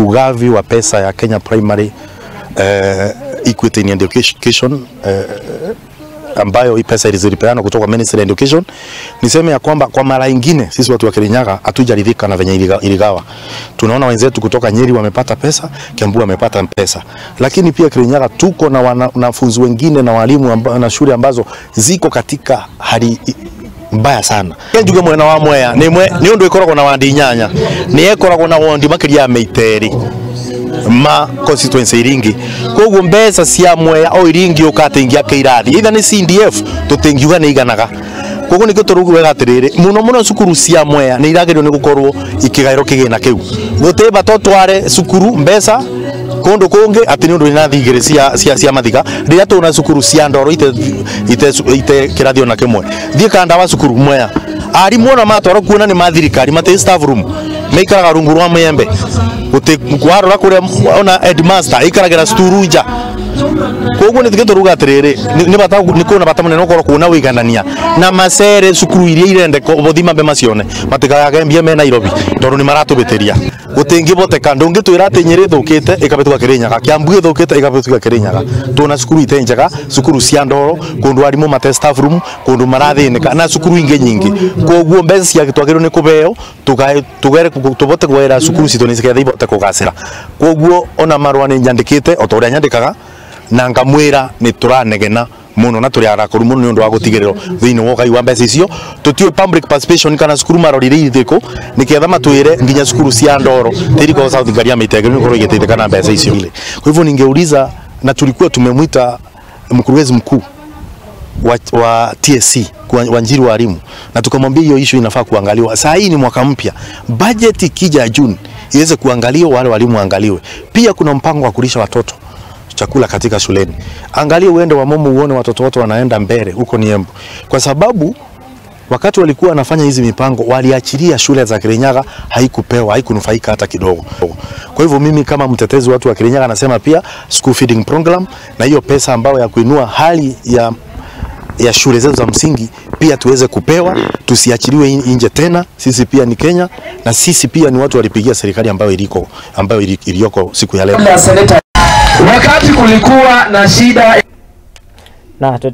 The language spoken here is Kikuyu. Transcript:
Ugavi wa pesa ya Kenya Primary Equity in Education ambayo hii pesa ilizilipeana kutoka Ministry of Education. Niseme ya kwamba kwa mara nyingine sisi watu wa Kirinyaga hatujaridhika na venye iligawa. Tunaona wenzetu kutoka Nyeri wamepata pesa, Kiambu wamepata pesa. Lakini pia Kirinyaga tuko na wanafunzi wengine na walimu na shule ambazo ziko katika hali mbaya sana. Njuge mwena wa Mwea ni undu ikoragwo na wandi inyanya, ni ekoragwo na wondi makiria ya meiteri ma constituency iringi. Koguo mbeca cia Mwea o iringi ukatingia keirathi itha ni CDF tutingiuga ni iganaga. Koguo nikio turuguga atiriri muno muno cukuru cia Mwea ni iragerio ni gukorwo ikigairwo kigina kiu. Gutimba to tware cukuru mbeca kundu kungi ati ni undu ina thigiri cia mathiga riria tuna cukuru cia ndoro ite kirathi ona kimwe thie kanda wa cukuru Mwea arimu ona matwarwo kuona ni mathirikari mate staff room meikaraga rungu rwa mwembe gutikuarora kuria ona headmaster ikaragira sturu nja. Koguo nitike turuga atiriri ni bata ni kuna bata munene ukorwo kuna wiganania na macere cukuru iria irendeka bothi mambe macione matikagage mbia me Nairobi tondu ni maratubitiria gutingiboteka ndungitwira ati Nyeri thukite ikabituka Kirinyaga, Kiambu ithukite ikabituka Kirinyaga. Tuna cukuru ite njega, cukuru cia ndoro kundu arimu mate staff room kundu marathinika na cukuru ingi nyingi. Koguo mbeca cia twagirwo ni kubeo tugere tubote gwera cukuru citu ni ciketha ibote kugacira. Koguo ona marua ni nyandikite o ta uria nyandikaga na ngamwira ni turanegena muno na turi arakuru muno ni undu wa gutigirirwo thiini wa ugai wa mbeca icio. Tutio public participation kana cukuru marorire ithiko niketha matwire nginya cukuru cia ndoro tiriko South Ngaria mitegero ni korwo igiteithika na mbeca icio. Kwa hivyo ningeuliza, na tulikuwa tumemwita mkurugenzi mkuu wa TSC Wanjiri walimu na tukamwambia hiyo issue inafaa kuangaliwa. Saa hii ni mwaka mpya, budget ikija ya June iweze kuangaliwa, wale walimu waangaliwe. Pia kuna mpango wa kulisha watoto chakula katika shuleni. Angalia uende wa Momo uone watoto wote wanaenda mbele huko ni Embu. Kwa sababu wakati walikuwa wanafanya hizi mipango waliachilia shule za Kirinyaga haikupewa, haikunufaika hata kidogo. Kwa hivyo mimi kama mtetezi watu wa Kirinyaga nasema pia school feeding program na hiyo pesa ambayo ya kuinua hali ya shule zetu za msingi pia tuweze kupewa, tusiachiliwe nje tena. Sisi pia ni Kenya na sisi pia ni watu walipigia serikali ambayo iliko ambayo iliyoko siku ya leo. Wakati kulikuwa na shida na